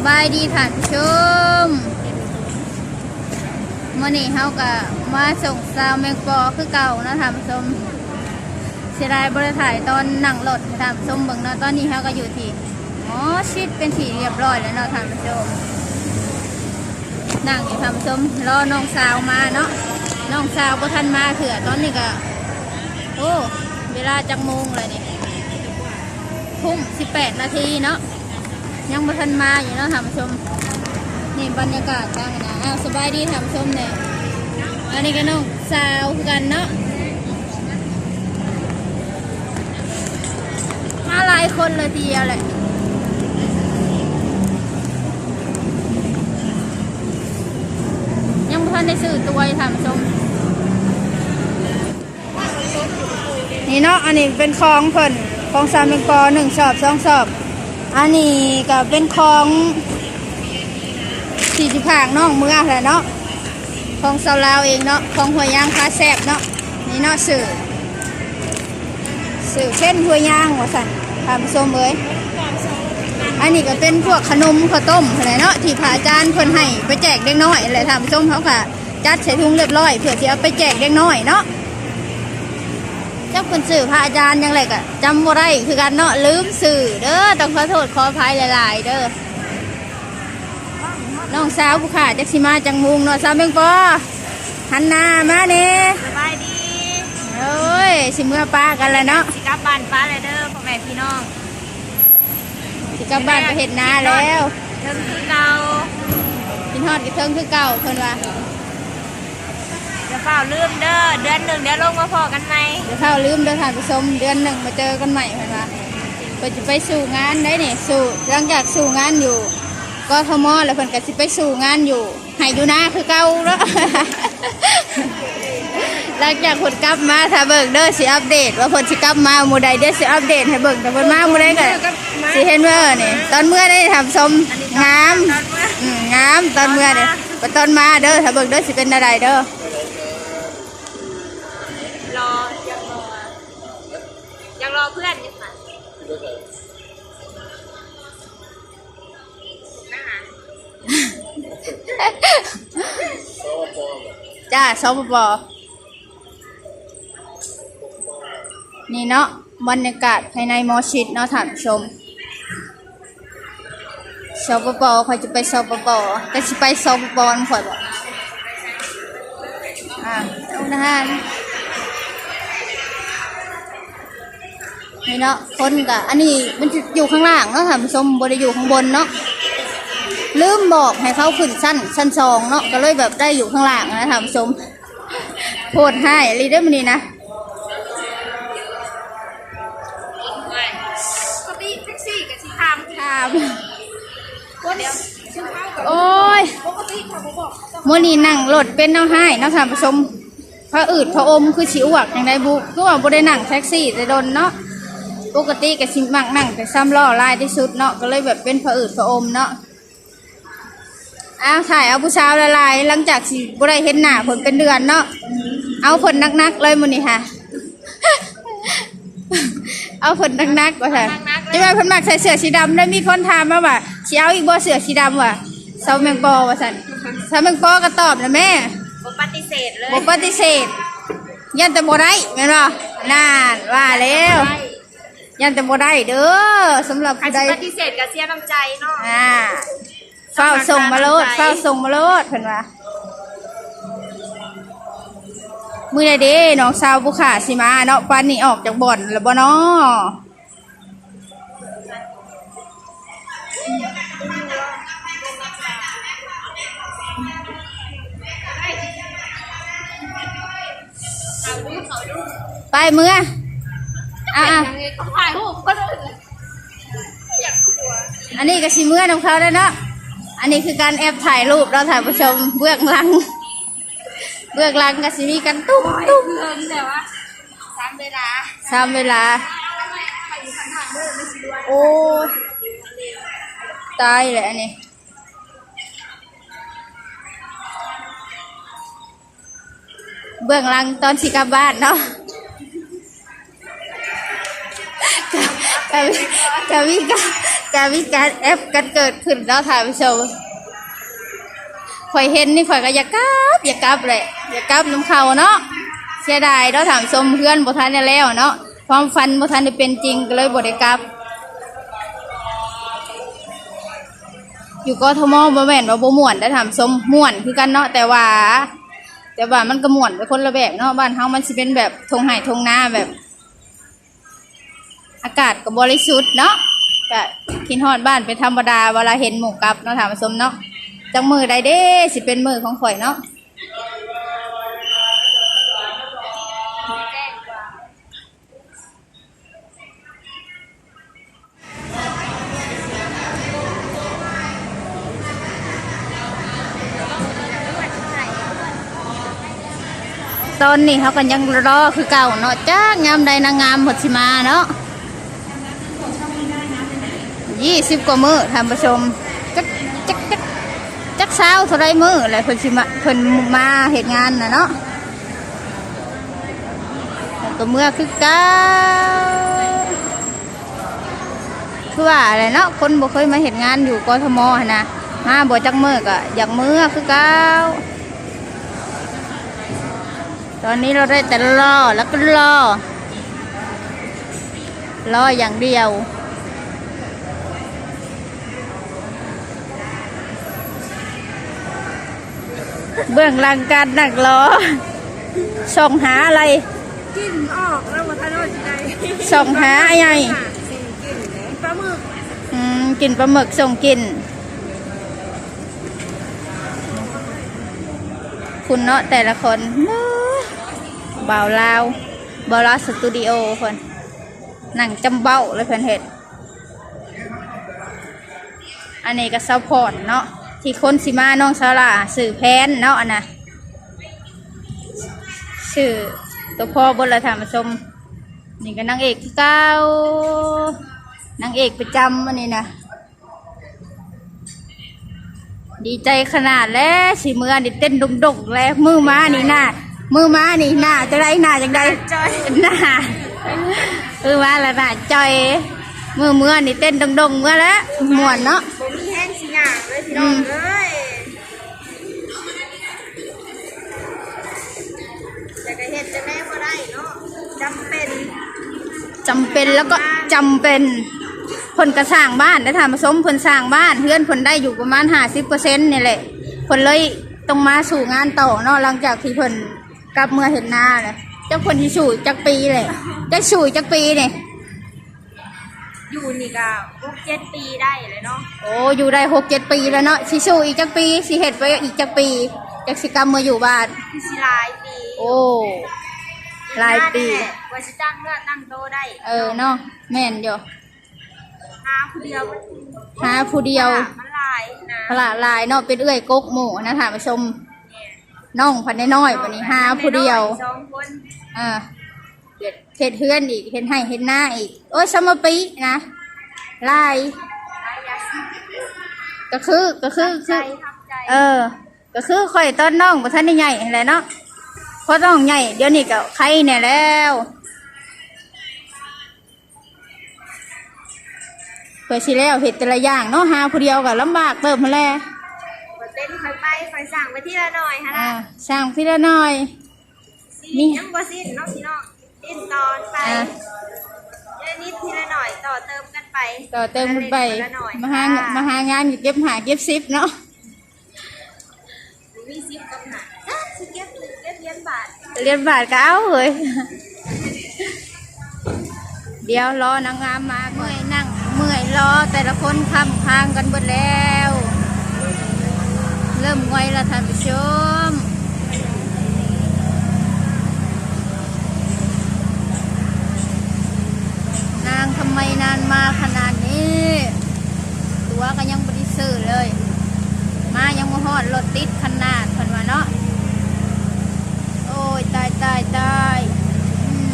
ສະບາຍດີທ່ານຜູ້ຊົມ, ມື້ນີ້ເຮົາກະມາສົ່ງສາວແມງປໍຄືເກົ່າເນາະທ່ານຜູ້ຊົມ. ເສຍດາຍບໍ່ໄດ້ຖ່າຍຕອນນັ່ງລົດໃຫ້ທ່ານຜູ້ຊົມເບິ່ງເນາະ. ຕອນນີ້ເຮົາກະຢູ່ທີ່ໝໍຊິດເປັນທີ່ຮຽບຮ້ອຍແລ້ວເນາະທ່ານຜູ້ຊົມ. ນັ່ງຢູ່ທ່ານຜູ້ຊົມ ລໍນ້ອງສາວມາເນາະ, ນ້ອງສາວບໍ່ທັນມາເທື່ອ. ຕອນນີ້ກະ ໂອ້ ເວລາຈັກໂມງແລ້ວນີ້? ທຸ່ມສິບແປດນາທີເນາະ, ຍັງບໍ່ທັນມາຢູ່ເນາະທ່ານຜູ້ຊົມ. ນີ້ບັນຍາກາດທາງນັ້ນ. ອ້າວ ສະບາຍດີທ່ານຜູ້ຊົມແດ່. ອັນນີ້ກະນ້ອງສາວຄືກັນເນາະ, ມາຫຼາຍຄົນເລີຍທີດຽວແຫຼະ. ຍັງບໍ່ທັນໄດ້ຊື້ຕົວຢູ່ທ່ານຜູ້ຊົມ. ນີ້ເນາະ ອັນນີ້ເປັນຂອງເພິ່ນ ຂອງສາວແມງປໍ ໜຶ່ງສອບ ສອງສອບ. ອັນນີ້ກະເປັນຂອງທີ່ຊິພານ້ອງເມືອແຫຼະເນາະ, ຂອງສາວລາວເອງເນາະ, ຂອງຫ້ວຍຍາງພາແຊບເນາະ. ນີ້ເນາະ ຊື່ ຊື່ເຊັ່ນຫ້ວຍຍາງວ່າຊັ້ນທ່ານຜູ້ຊົມເອີຍ. ອັນນີ້ກະເປັນພວກຂະໜົມເຂົ້າຕົ້ມຫັ້ນແຫຼະເນາະ ທີ່ພະອາຈານເພິ່ນໃຫ້ໄປແຈກເດັກນ້ອຍຫັ້ນແຫຼະທ່ານຜູ້ຊົມ. ເຮົາກະຈັດໃສ່ທຸງຮຽບຮ້ອຍ ເພື່ອຊິເອົາໄປແຈກເດັກນ້ອຍເນາະ. ຈັກເພິ່ນຊື່ພະອາຈານຫຍັງແຫຼະ ກະຈຳບໍ່ໄດ້ຄືກັນເນາະ, ລືມຊື່ເດີ, ຕ້ອງຂໍໂທດຂໍອະໄພຫຼາຍໆເດີ. ນ້ອງສາວຜູ້ຂ້າຈັກຊິມາຈັກໂມງເນາະ. ສາວແມງປໍ ຫັນໜ້າມາແດ່. ສະບາຍດີ. ໂອ້ຍ ຊິເມືອປະກັນແລ້ວເນາະ, ຊິກັບບ້ານປະແລ້ວເດີພໍ່ແມ່ພີ່ນ້ອງ. ຊິກັບບ້ານໄປເຮັດນາແລ້ວ. ຄິດຮອດກະເຖິງຄືເກົ່າ. ຄິດຮອດກະເຖິງຄືເກົ່າເພິ່ນວ່າ. ຢ່າຟ້າວລືມເດີ ເດືອນໜຶ່ງດຽວລົງມາພໍ້ກັນໃໝ່. ຢ່າຟ້າວລືມເດີທ່ານຜູ້ຊົມ, ເດືອນໜຶ່ງມາເຈີກັນໃໝ່ເພິ່ນວ່າ. ເພິ່ນຈະໄປສູ້ງານໄດ໋ນີ້, ສູ້ ຫຼັງຈາກສູ້ງານຢູ່ກທມແລ້ວ ເພິ່ນກະຊິໄປສູ້ງານຢູ່ໄຮ່ຢູ່ນາຄືເກົ່າເນາະ. ຫຼັງຈາກເພິ່ນກັບມາ ຖ້າເບິ່ງເດີ ຊິອັບເດດວ່າເພິ່ນຊິກັບມາມື້ໃດ. ດຽວຊິອັບເດດໃຫ້ເບິ່ງ, ຖ້າເພິ່ນມາມື້ໃດກະຊິເຫັນວ່ານີ້. ຕອນເມືອໄດ໋ທ່ານຜູ້ຊົມ ງາມ ອືມ ງາມຕອນເມືອນີ້. ຕອນມາ ໄປຕອນມາເດີ ຖ້າເບິ່ງເດີ ຊິເປັນແນວໃດເດີ. ລໍ ຍັງລໍ ຍັງລໍເພື່ອນຢູ່ຄ່ະ. ຈ້າ ສປປ ນີ້ເນາະ ບັນຍາກາດພາຍໃນໝໍຊິດເນາະທ່ານຜູ້ຊົມ. ສປປ ຂ້ອຍຈະໄປ ສປປ ແຕ່ຊິໄປ ສປປ ນຳຂ້ອຍບໍ? ອ່າ ໂຮງອາຫານ ນີ້ເນາະ. ຄົນກະ ອັນນີ້ມັນຢູ່ຂ້າງລ່າງເນາະທ່ານຜູ້ຊົມ, ບໍ່ໄດ້ຢູ່ຂ້າງບົນເນາະ. ລືມບອກໃຫ້ເຂົາຂຶ້ນຊັ້ນ ຊັ້ນສອງເນາະ, ກະເລີຍແບບໄດ້ຢູ່ຂ້າງລ່າງນະທ່ານຜູ້ຊົມ. ໂຫດຮ້າຍອີ່ຫຼີເດີມື້ນີ້ນະ. ປະກະຕິແທັກຊີກະຊິຖາມ ຖາມ ຄົນ ໂອ້ຍ ປະກະຕິເຂົາບໍ່ບອກ ມື້ນີ້ນັ່ງລົດເປັນແນວຮ້າຍເນາະທ່ານຜູ້ຊົມ. ຜະອືດຜະອົມຄືຊິອວກຈັ່ງໃດບຸ, ຄືວ່າບໍ່ໄດ້ນັ່ງແທັກຊີແຕ່ດົນເນາະ. ປົກກະຕິກະຊິມັກນັ່ງແຕ່ສາມລໍ້ຫຼາຍທີ່ສຸດເນາະ, ກະເລີຍແບບເປັນຜະອືດຜະອົມເນາະ. ອ້າວ ຖ່າຍເອົາຜູ້ສາວຫຼາຍໆ ຫຼັງຈາກຊິບໍ່ໄດ້ເຫັນໜ້າເພິ່ນເປັນເດືອນເນາະ. ເອົາເພິ່ນໜັກໆເລີຍມື້ນີ້ຫາ ເອົາເພິ່ນໜັກໆວ່າຊັ້ນ. ຈັກໜ້ອຍເພິ່ນມັກໃສ່ເສື້ອສີດຳເດ້. ມີຄົນຖາມມາວ່າ ຊິເອົາອີກບໍ່ເສື້ອສີດຳວ່າ ສາວແມງປໍວ່າຊັ້ນ. ສາວແມງປໍກະຕອບນະແມ່ ບໍ່ປະຕິເສດເລີຍ ບໍ່ປະຕິເສດ. ຢ້ານແຕ່ບໍ່ໄດ້ແມ່ນບໍ່? ນັ້ນ ວ່າແລ້ວ ຢ້ານແຕ່ບໍ່ໄດ້ເດີ. ສຳລັບຜູ້ໃດ ຄັນຊິປະຕິເສດກະເສຍນ້ຳໃຈເນາະ. ອ່າ ຟ້າວສົ່ງມາໂລດ ຟ້າວສົ່ງມາໂລດ ເພິ່ນວ່າ. ມື້ໃດເດ ນ້ອງສາວຜູ້ຂ້າຊິມາເນາະ? ປານນີ້ອອກຈາກບ່ອນແລ້ວບໍ່ເນາະ? ໄປເມືອ ອ່າ ຖ່າຍຮູບຄົນອື່ນ. ອັນນີ້ກະຊິເມືອນຳເຂົາແລ້ວເນາະ. ອັນນີ້ຄືການແອັບຖ່າຍຮູບເນາະທ່ານຜູ້ຊົມ. ເບື້ອງຫຼັງ ເບື້ອງຫຼັງກະຊິມີກັນຕຸ້ມໆ ສາມເວລາ ສາມເວລາ. ໂອ້ຍ ຕາຍແລ້ວອັນນີ້. ເບື້ອງຫຼັງຕອນຊິກັບບ້ານເນາະ ກະ ກະມີການ ກະມີການແອັບກັນເກີດຂຶ້ນເນາະທ່ານຜູ້ຊົມ. ຂ້ອຍເຫັນນີ້ຂ້ອຍກໍຢາກກັບ ຢາກກັບແຫຼະ ຢາກກັບນຳເຂົາເນາະ. ເສຍດາຍເນາະທ່ານຜູ້ຊົມ ເຮືອນບໍ່ທັນໄດ້ແລ້ວເນາະ ຄວາມຝັນບໍ່ທັນໄດ້ເປັນຈິງ ກໍເລີຍບໍ່ໄດ້ກັບ. ຢູ່ ກທມ ບໍ່ແມ່ນວ່າບໍ່ມ່ວນເດ້ທ່ານຜູ້ຊົມ ມ່ວນຄືກັນເນາະ ແຕ່ວ່າ ແຕ່ວ່າມັນກໍມ່ວນໄປຄົນລະແບບເນາະ. ບ້ານເຮົາມັນຊິເປັນແບບທົ່ງໄຮ່ທົ່ງນາ ແບບ ອາກາດກໍບໍລິສຸດເນາະ ກະຄິດຮອດບ້ານເປັນທຳມະດາ ເວລາເຫັນໝູ່ກັບເນາະທ່ານຜູ້ຊົມເນາະ. ຈັກມື້ໃດເດ້ຊິເປັນມື້ຂອງຂ້ອຍເນາະ. ຕອນນີ້ເຮົາກໍຍັງລໍຄືເກົ່າເນາະ ຈັກຍາມໃດນາງງາມເພິ່ນຊິມາເນາະ. ຊາວ ຊາວກວ່າມື້ທ່ານຜູ້ຊົມ ຈັກ ຈັກ ຈັກ ຈັກຊາວເທົ່າໃດມື້ແຫຼະ ເພິ່ນຊິມາ ເພິ່ນມາເຮັດງານນະເນາະ. ແລ້ວກໍເມືອຄືເກົ່າ ຄືວ່າແຫຼະເນາະ ຄົນບໍ່ເຄີຍມາເຮັດງານຢູ່ ກທມ ຫັ້ນນະ ມາບໍ່ຈັກມື້ກໍຢາກເມືອຄືເກົ່າ. ຕອນນີ້ເຮົາໄດ້ແຕ່ລໍ ແລ້ວກໍລໍ ລໍຢ່າງດຽວ. ເບື້ອງຫຼັງການນັ່ງລໍ ສ່ອງຫາອະໄລ? ກິ່ນອອກແລ້ວ ບໍ່ທັນວ່າຊິໄດ້ ສ່ອງຫາອະໄລ? ກິ່ນປາໝຶກ. ອືມ ກິ່ນປາໝຶກສົ່ງກິ່ນ. ຄຸນເນາະ ແຕ່ລະຄົນ ບ່າວລາວ ບ່າວລາວສະຕູດິໂອເພິ່ນ ນັ່ງຈຳເບົ້າເລີຍເພິ່ນເຮັດ. ອັນນີ້ກໍສາວພອນເນາະ ທີ່ຄົນຊິມາ ນ້ອງສາວຫຼ້າ ຊື່ແພນເນາະ ອັນນະ ຊື່ຕົວພໍ່ເບິດລະທ່ານຜູ້ຊົມ. ນີ້ກໍນາງເອກຄືເກົ່າ ນາງເອກປະຈຳອັນນີ້ນະ. ດີໃຈຂະໜາດແຫຼະ ຊິເມືອນີ້ເຕັ້ນດົງໆແຫຼະ. ມື້ມານີ້ໜ້າ ມື້ມານີ້ໜ້າຈັ່ງໃດ ໜ້າຈັ່ງໃດ? ຈ່ອຍ ໜ້າ ມື້ມາລະໜ້າຈ່ອຍ ມື້ເມືອນີ້ເຕັ້ນດົງໆເມືອແຫຼະ ມ່ວນເນາະ. ບໍ່ມີແຮງຊິຍ່າງເລີຍພີ່ນ້ອງເອີຍ. ແຕ່ກໍເຮັດຈັ່ງໃດບໍ່ໄດ້ເນາະ ຈຳເປັນ ຈຳເປັນ ແລ້ວກໍຈຳເປັນ. ເພິ່ນກໍສ້າງບ້ານໄດ້ທ່ານຜູ້ຊົມ ເພິ່ນສ້າງບ້ານ ເຮືອນເພິ່ນໄດ້ຢູ່ປະມານຫ້າສິບເປີເຊັນນີ້ແຫຼະ ເພິ່ນເລີຍຕ້ອງມາສູ້ງານຕໍ່ເນາະ ຫຼັງຈາກທີ່ເພິ່ນກັບເມືອເຮັດນາແຫຼະ. ຈັກເພິ່ນຊິສູ້ຈັກປີແຫຼະ ຈັກສູ້ຈັກປີນີ້? ຢູ່ນີ້ກໍຫົກເຈັດປີໄດ້ແລ້ວເນາະ. ໂອ້ ຢູ່ໄດ້ຫົກເຈັດປີແລ້ວເນາະ ຊິສູ້ອີກຈັກປີ ຊິເຮັດໄປອີກຈັກປີ ຈັກຊິກັບມາຢູ່ບ້ານ? ຄືຊິຫຼາຍປີ. ໂອ້ ຫຼາຍປີ ກວ່າຊິຕັ້ງເນື້ອຕັ້ງໂຕໄດ້. ເອີເນາະ ແມ່ນຢູ່ ຫາຜູ້ດຽວ ຫາຜູ້ດຽວ ພາລະມັນຫຼາຍນະ ພາລະຫຼາຍເນາະ ເປັນເອື້ອຍກົກໝູ່ນະທ່ານຜູ້ຊົມ. ແມ່ນ ນ້ອງພັນນ້ອຍໆ ບັດນີ້ຫາຜູ້ດຽວ ນ້ອງພັນນ້ອຍໆ ສອງຄົນ ເອີ ເຮັດ ເຮັດເຮືອນອີກ ເຮັດໄຮ່ເຮັດນາອີກ ໂອ້ຍ ສຳມະປີນະ ຫຼາຍ ຫຼາຍຢ່າງ ກໍຄື ກໍຄື ຄື ເອີ ກໍຄືຂ້ອຍຕອນນ້ອງບໍ່ທັນໄດ້ໃຫຍ່ຫັ້ນແຫຼະເນາະ ພໍນ້ອງໃຫຍ່ດຽວນີ້ກໍໄຄແດ່ແລ້ວ. ເພື່ອຊິແລ້ວເຮັດແຕ່ລະຢ່າງເນາະ ຫາຜູ້ດຽວກໍລຳບາກເຕີບຫັ້ນແຫຼະ. ຂ້ອຍເປັນຂ້ອຍໄປ ຂ້ອຍສ້າງໄປທີລະໜ້ອຍຫັ້ນລະ ອ່າ ສ້າງທີລະໜ້ອຍ ນີ້ຍັງບໍ່ສິ້ນເນາະພີ່ນ້ອງ ສິ້ນຕອນໄປ ອ່າ ເທື່ອນິດທີລະໜ້ອຍ ຕໍ່ເຕີມກັນໄປ ຕໍ່ເຕີມກັນໄປ ທີລະໜ້ອຍ ມາຫາ ອ່າ ມາຫາງານກໍເກັບຫ້າເກັບສິບເນາະ. ມີສິບກັບຫ້າ ຈັກຊິເກັບ ເກັບຫຼຽນບາດ ຫຼຽນບາດກໍເອົາເຮີ້ຍ. ດຽວລໍນາງງາມມາ ເມື່ອຍນັ່ງເມື່ອຍລໍ ແຕ່ລະຄົນຄ້ຳຄາງກັນເບິດແລ້ວ ເລີ່ມງອຍລະທ່ານຜູ້ຊົມ. ນາງທຳໄມນານມາຂະໜາດນີ້ ຕົ໋ວກໍຍັງບໍ່ໄດ້ຊື້ເລີຍ ມາຍັງບໍ່ຮອດ ລົດຕິດຂະໜາດ ເພິ່ນວ່າເນາະ. ໂອ້ຍ ຕາຍ ຕາຍ ຕາຍ ອືມ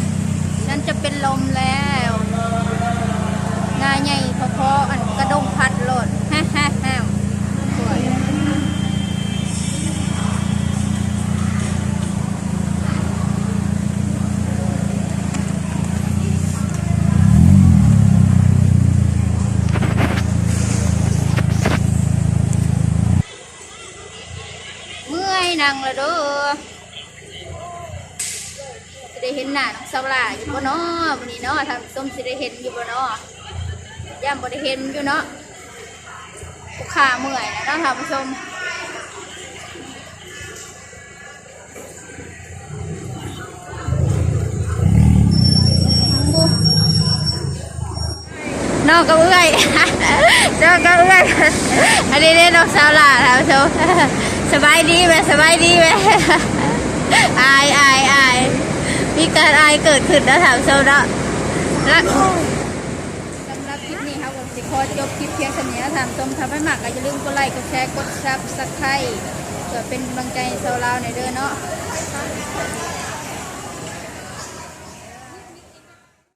ສັນຈະເປັນລົມແລ້ວ ໜ້າໃຫຍ່ພໍໆ ອັນກະດົງພັດໂລດ ແຮະໆ. ຍັງລະເດີ ຊິໄດ້ເຫັນໜ້ານ້ອງສາວຫຼ້າຢູ່ບໍ່ເນາະ ມື້ນີ້ເນາະ ທ່ານຜູ້ຊົມ ຊິໄດ້ເຫັນຢູ່ບໍ່ເນາະ ຢ້ານບໍ່ໄດ້ເຫັນຢູ່ເນາະ ລູກຄ້າເມື່ອຍແລ້ວເນາະ ທ່ານຜູ້ຊົມ. ນ້ອງກັບເອື້ອຍ ນ້ອງກັບເອື້ອຍ ອັນນີ້ເດ້ນ້ອງສາວຫຼ້າ ທ່ານຜູ້ຊົມ ສະບາຍດີແມະ ສະບາຍດີແມະ ອາຍ ອາຍ ອາຍ ມີການອາຍເກີດຂຶ້ນເນາະ ທ່ານຜູ້ຊົມເນາະ ລັກ ສຳລັບຄລິບນີ້ເຮົາກໍຊິຂໍຈົບຄລິບພຽງສ່ຳນີ້ເນາະ ທ່ານຜູ້ຊົມ ຖ້າໃຜມັກກໍຢ່າລືມກົດໄລ ກົດແຊ ກົດ Subscribe ເພື່ອເປັນກຳລັງໃຈໃຫ້ຊາວລາວແດ່ເດີເນາະ.